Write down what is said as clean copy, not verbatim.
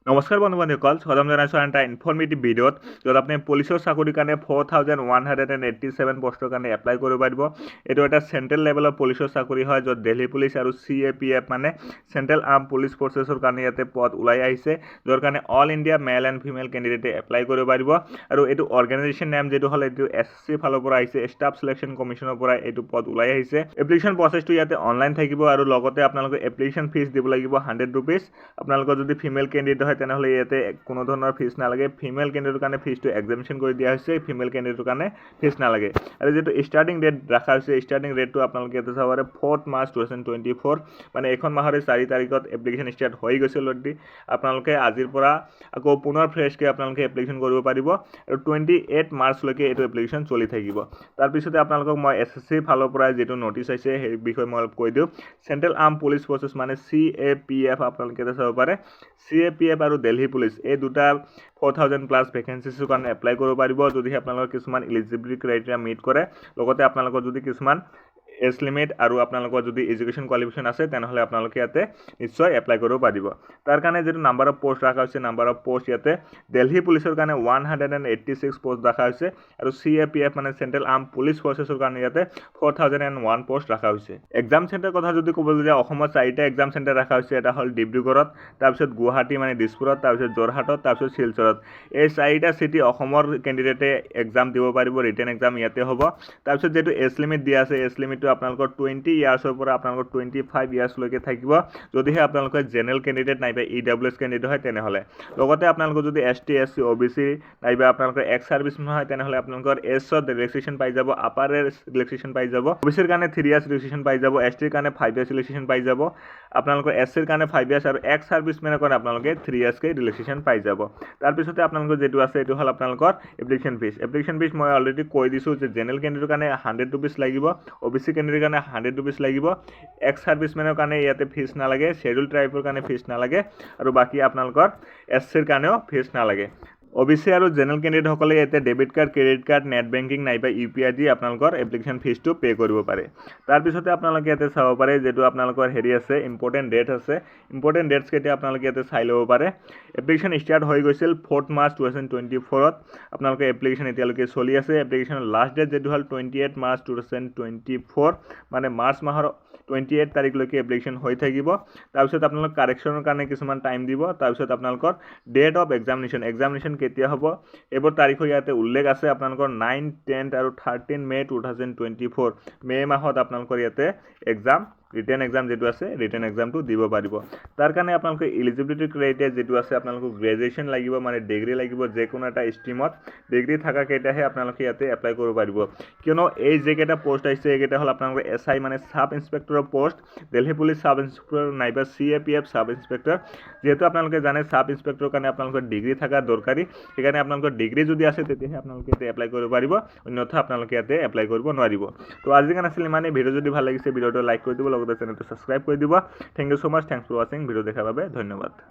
নমস্কাৰ বন্ধু বান্ধৱীসকল, স্বাগতম জনাইছোঁ আন এটা ইনফৰ্মেটিভ ভিডিঅ'ত, য'ত আপুনি পুলিচৰ চাকৰিৰ কাৰণে 4187 পষ্টৰ কাৰণে এপ্লাই কৰিব পাৰিব। এইটো এটা চেণ্ট্ৰেল লেভেলৰ পুলিচৰ চাকৰি হয়, য'ত দিল্লী পুলিচ আৰু চিএপিএফ মানে চেণ্ট্ৰেল আৰ্ম পুলিচ ফ'ৰ্চেছৰ কাৰণে ইয়াতে পদ ওলাই আহিছে, য'ৰ কাৰণে all India male and female কেণ্ডিডেটে apply কৰিব পাৰিব। আৰু এইটো অৰ্গেনাইজেশ্যন নেম যিটো হ'ল, এইটো এছএছচি ফালৰ পৰা আহিছে, ষ্টাফ চিলেকশ্যন কমিশ্যনৰ পৰা এইটো পদ ওলাই আহিছে। এপ্লিকেশ্যন প্ৰচেছটো ইয়াতে অনলাইন থাকিব আৰু লগতে আপোনালোকে এপ্লিকেশ্যন ফিজ দিব লাগিব 100 ৰুপিজ। আপোনালোকৰ যদি ফিমেল কেণ্ডিডেট হয়, তেনেহ'লে ইয়াতে কোনো ধৰণৰ ফিজ নালাগে। ফিমেল কেণ্ডিডেটৰ কাৰণে ফিজটো এক্সামশ্যন কৰি দিয়া হৈছে, ফিমেল কেণ্ডিডেটৰ কাৰণে ফিজ নালাগে। আৰু যিটো ষ্টাৰ্টিং ডেট ৰখা হৈছে, ষ্টাৰ্টিং ডেটটো আপোনালোকে ইয়াতে চাব পাৰে, 4 March 2024, মানে এইখন মাহৰে 4 তাৰিখত এপ্লিকেশ্যন ষ্টাৰ্ট হৈ গৈছে অলৰেডি। আপোনালোকে আজিৰ পৰা আকৌ পুনৰ ফ্ৰেছকৈ আপোনালোকে এপ্লিকেশ্যন কৰিব পাৰিব আৰু 28 মাৰ্চলৈকে এইটো এপ্লিকেশ্যন চলি থাকিব। তাৰপিছতে আপোনালোকক মই এছএছচিৰ ফালৰ পৰা যিটো নটিচ আহিছে, সেই বিষয়ে মই অলপ কৈ দিওঁ। চেণ্ট্ৰেল আৰ্ম পুলিচ ফ'ৰ্চেছ মানে চিএপিএফ, আপোনালোকে ইয়াতে চাব পাৰে, চিএপিএফ আৰু দিল্লী পুলিচ, এই দুটা 4000 প্লাছ ভেকেঞ্চিছৰ কাৰণে এপ্লাই কৰিব পাৰিব, যদিহে আপোনালোকৰ কিছুমান ইলিজিবিলিটি ক্ৰাইটেৰিয়া মিট কৰে, লগতে আপোনালোকৰ যদি কিছুমান এজ লিমিট আৰু আপোনালোকৰ যদি এডুকেশ্যন কোৱালিফিকেশ্যন আছে, তেনেহ'লে আপোনালোকে ইয়াতে নিশ্চয় এপ্লাই কৰিব পাৰিব। তাৰ কাৰণে যিটো নাম্বাৰ অফ পষ্ট ৰখা হৈছে, নাম্বাৰ অফ পষ্ট ইয়াতে দিল্লী পুলিচৰ কাৰণে 186 পষ্ট ৰখা হৈছে আৰু চিএপিএফ মানে চেণ্ট্ৰেল আৰ্ম পুলিচ ফ'ৰ্চেছৰ কাৰণে ইয়াতে 4001 পষ্ট ৰখা হৈছে। এক্সাম চেণ্টাৰ কথা যদি ক'বলৈ যাওঁ, অসমত চাৰিটা এক্সাম চেণ্টাৰ ৰখা হৈছে। এটা হ'ল ডিব্ৰুগড়ত, তাৰপিছত গুৱাহাটী মানে দিছপুৰত, তাৰপিছত যোৰহাটত, তাৰপিছত শিলচৰত। এই চাৰিটা চিটি অসমৰ কেণ্ডিডেটে এক্সাম দিব পাৰিব, ৰিটেন এক্সাম ইয়াতে হ'ব। তাৰপিছত যিটো এজ লিমিট দিয়া আছে, এজ লিমিটটো আপোনালোকৰ 20 ইয়াৰ্ছৰ পৰা আপোনালোকৰ 25 ইয়াৰ্ছলৈকে থাকিব, যদিহে আপোনালোকে জেনেৰেল কেণ্ডিডেট নাইবা ইডাব্লিউএছ কেণ্ডিডেট হয় তেনেহ'লে। লগতে আপোনালোকৰ যদি এছটি, এছচি, অ'বিচি নাইবা আপোনালোকৰ এক্স ছাৰ্ভিচমেন হয়, তেনেহ'লে আপোনালোকৰ এজত ৰিলেক্সেশ্যন পাই যাব, আপাৰ এজ ৰিলেক্সেশ্যন পাই যাব। অ'বিচিৰ কাৰণে 3 ইয়াৰ্ছ ৰিলেক্সেশ্যন পাই যাব, এছ টিৰ কাৰণে 5 ইয়াৰ্ছ ৰিলেক্সেশ্যন পাই যাব, আপোনালোকৰ এছ চিৰ কাৰণে 5 ইয়াৰ্ছ আৰু এক্স ছাৰ্ভিচমেনৰ কাৰণে আপোনালোকে 3 ইয়াৰ্ছকৈ ৰিলেক্সেশ্যন পাই যাব। তাৰপিছতে আপোনালোকৰ যিটো আছে, এইটো হ'ল আপোনালোকৰ এপ্লিকেশ্যন ফিজ। এপ্লিকেশ্যন ফিজ মই অলৰেডি কৈ দিছোঁ যে জেনেৰেল কেণ্ডিডেটৰ কাৰণে 100 ৰুপিজ লাগিব, অ'বিচি কেণ্ডিডেটৰ কাৰণে 100 ৰুপিজ লাগিব, এক্স ছাৰ্ভিচমেনৰ কাৰণে ইয়াতে ফিজ নালাগে, শ্বেডিউল ট্ৰাইবৰ কাৰণে ফিজ নালাগে আৰু বাকী আপোনালোকৰ এছ চিৰ কাৰণেও ফিজ নালাগে। অ'বিচি আৰু জেনেৰেল কেণ্ডিডেটসকলে ইয়াতে debit card, credit card, net banking নাইবা ইউপিআই দি আপোনালোকৰ এপ্লিকেশ্যন ফিজটো পে' কৰিব পাৰে। তাৰপিছতে আপোনালোকে ইয়াতে চাব পাৰে, যিটো আপোনালোকৰ হেৰি আছে, ইম্পৰ্টেণ্ট ডেট আছে, ইম্পৰ্টেণ্ট ডেটছ কেইটা আপোনালোকে ইয়াতে চাই ল'ব পাৰে। এপ্লিকেশ্যন ষ্টাৰ্ট হৈ গৈছিল 4 মাৰ্চ 2024ত। আপোনালোকে এপ্লিকেশ্যন এতিয়ালৈকে চলি আছে। এপ্লিকেশ্যনৰ লাষ্ট ডেট যিটো হ'ল, 28 March 2024, মানে মাৰ্চ মাহৰ 28 তাৰিখলৈকে এপ্লিকেশ্যন হৈ থাকিব। তাৰপিছত আপোনালোক কাৰেকশ্যনৰ কাৰণে কিছুমান টাইম দিব। তাৰপিছত আপোনালোকৰ ডেট অফ এক্সামিনেশ্যন, এক্সামিনেশ্যন কেতিয়া হ'ব, এইবোৰ তাৰিখো ইয়াতে উল্লেখ আছে। আপোনালোকৰ 9, 10 আৰু 13 May 2024, মে' মাহত আপোনালোকৰ ইয়াতে এক্সাম, ৰিটেন এক্সাম যিটো আছে, ৰিটেন এক্সামটো দিব পাৰিব। তাৰ কাৰণে আপোনালোকে ইলিজিবিলিটি ক্ৰাইটেৰিয়া যিটো আছে, আপোনালোকক গ্ৰেজুৱেশ্যন লাগিব, মানে ডিগ্ৰী লাগিব। যিকোনো এটা ষ্ট্ৰীমত ডিগ্ৰী থকা কেইটাহে আপোনালোকে ইয়াতে এপ্লাই কৰিব পাৰিব। কিয়নো এই যিকেইটা পষ্ট আহিছে, এইকেইটা হ'ল আপোনালোকৰ এছআই মানে চাব ইনস্পেক্টৰৰ পষ্ট, দিল্লী পুলিচ চাব ইনস্পেক্টৰ নাইবা চিএপিএফ চাব ইনস্পেক্টৰ। যিহেতু আপোনালোকে জানে, চাব ইনস্পেক্টৰৰ কাৰণে আপোনালোকৰ ডিগ্ৰী থকা দৰকাৰী, সেইকাৰণে আপোনালোকৰ ডিগ্ৰী যদি আছে, তেতিয়াহে আপোনালোকে ইয়াতে এপ্লাই কৰিব পাৰিব, অন্যথা আপোনালোকে ইয়াতে এপ্লাই কৰিব নোৱাৰিব। তো আজিৰ কাৰণে আছিল ইমানেই। ভিডিঅ' যদি ভাল লাগিছে, ভিডিঅ'টো লাইক কৰি দিব, লগতে চেনেলটো ছাবস্ক্ৰাইব কৰি দিব। Thank you so much, thanks for watching. Video দেখাৰ বাবে ধন্যবাদ।